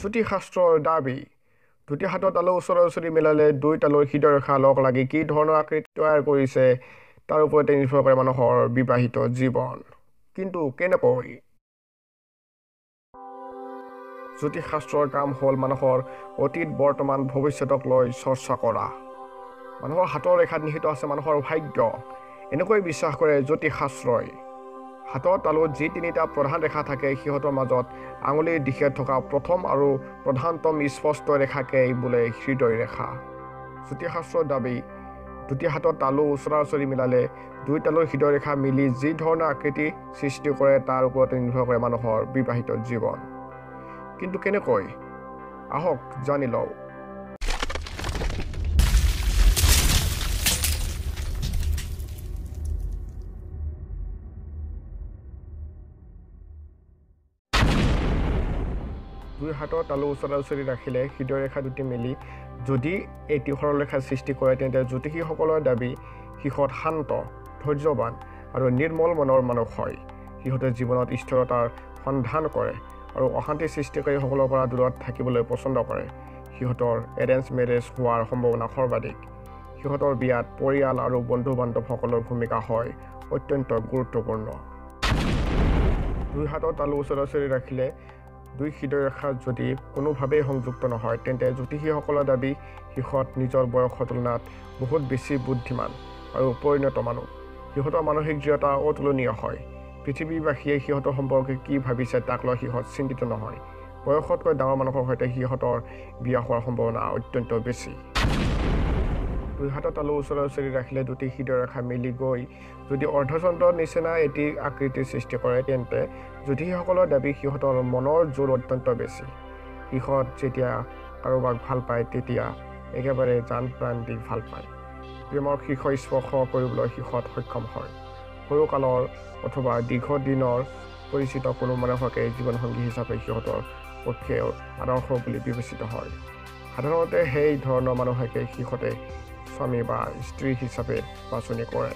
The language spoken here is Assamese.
জ্যোতিষশাস্ত্ৰৰ দাবী, দুটি হাতৰ তালু ওচৰা ওচৰি মিলালে দুই তালুৰ হৃদয়ৰেখা লগ লাগি কি ধৰণৰ আকৃতি তৈয়াৰ কৰিছে তাৰ ওপৰতে নিৰ্ভৰ কৰে মানুহৰ বিবাহিত জীৱন। কিন্তু কেনেকৈ? জ্যোতিষশাস্ত্ৰৰ কাম হ'ল মানুহৰ অতীত, বৰ্তমান, ভৱিষ্যতক লৈ চৰ্চা কৰা। মানুহৰ হাতৰ ৰেখাত নিহিত আছে মানুহৰ ভাগ্য, এনেকৈ বিশ্বাস কৰে জ্যোতিষশাস্ত্ৰই। হাতৰ তালুত যি তিনিটা প্ৰধান ৰেখা থাকে সিহঁতৰ মাজত আঙুলিৰ দিশে থকা প্ৰথম আৰু প্ৰধানতম স্পষ্ট ৰেখাকেই বোলে হৃদয় ৰেখা। জ্যোতিষশাস্ত্ৰৰ দাবী, দুটি হাতৰ তালু ওচৰা ওচৰি মিলালে দুই তালুৰ হৃদয় ৰেখা মিলি যি ধৰণৰ আকৃতি সৃষ্টি কৰে তাৰ ওপৰতে নিৰ্ভৰ কৰে মানুহৰ বিবাহিত জীৱন। কিন্তু কেনেকৈ? আহক জানি লওঁ। দুই হাতৰ তালু ওচৰা ওচৰি ৰাখিলে হৃদয় ৰেখা দুটি মিলি যদি এটি সৰলৰেখা সৃষ্টি কৰে তেন্তে জ্যোতিষীসকলৰ দাবী সিহঁত শান্ত, ধৈৰ্যৱান আৰু নিৰ্মল মনৰ মানুহ হয়। সিহঁতে জীৱনত স্থিৰতাৰ সন্ধান কৰে আৰু অশান্তি সৃষ্টিকাৰীসকলৰ পৰা দূৰত থাকিবলৈ পচন্দ কৰে। সিহঁতৰ এৰেঞ্জ মেৰেজ হোৱাৰ সম্ভাৱনা সৰ্বাধিক। সিহঁতৰ বিয়াত পৰিয়াল আৰু বন্ধু বান্ধৱসকলৰ ভূমিকা হয় অত্যন্ত গুৰুত্বপূৰ্ণ। দুই হাতৰ তালু ওচৰা ওচৰি ৰাখিলে দুই হৃদয় ৰেখা যদি কোনোভাৱেই সংযুক্ত নহয় তেন্তে জ্যোতিষীসকলৰ দাবী সিহঁত নিজৰ বয়সৰ তুলনাত বহুত বেছি বুদ্ধিমান আৰু পৰিণত মানুহ। সিহঁতৰ মানসিক দৃঢ়তা অতুলনীয় হয়। পৃথিৱীবাসীয়ে সিহঁতৰ সম্পৰ্কে কি ভাবিছে তাক লৈ সিহঁত চিন্তিত নহয়। বয়সতকৈ ডাঙৰ মানুহৰ সৈতে সিহঁতৰ বিয়া হোৱাৰ সম্ভাৱনা অত্যন্ত বেছি। দুই হাতৰ তালু ওচৰা ওচৰি ৰাখিলে দুটি হৃদয় ৰেখা মিলি গৈ যদি অৰ্ধচন্দ্ৰৰ নিচিনা এটি আকৃতিৰ সৃষ্টি কৰে তেন্তে জ্যোতিষীসকলৰ দাবী সিহঁতৰ মনৰ জোৰ অত্যন্ত বেছি। সিহঁত যেতিয়া কাৰোবাক ভাল পায় তেতিয়া একেবাৰে জান প্ৰাণ দি ভাল পায়। প্ৰেমৰ শীৰ্ষ স্পৰ্শ কৰিবলৈ সিহঁত সক্ষম হয়। সৰুকালৰ অথবা দীৰ্ঘদিনৰ পৰিচিত কোনো মানুহকে জীৱনসংগী হিচাপে সিহঁতৰ পক্ষে আদৰ্শ বুলি বিবেচিত হয়। সাধাৰণতে সেই ধৰণৰ মানুহকে সিহঁতে স্বামী বা স্ত্ৰী হিচাপে বাছনি কৰে।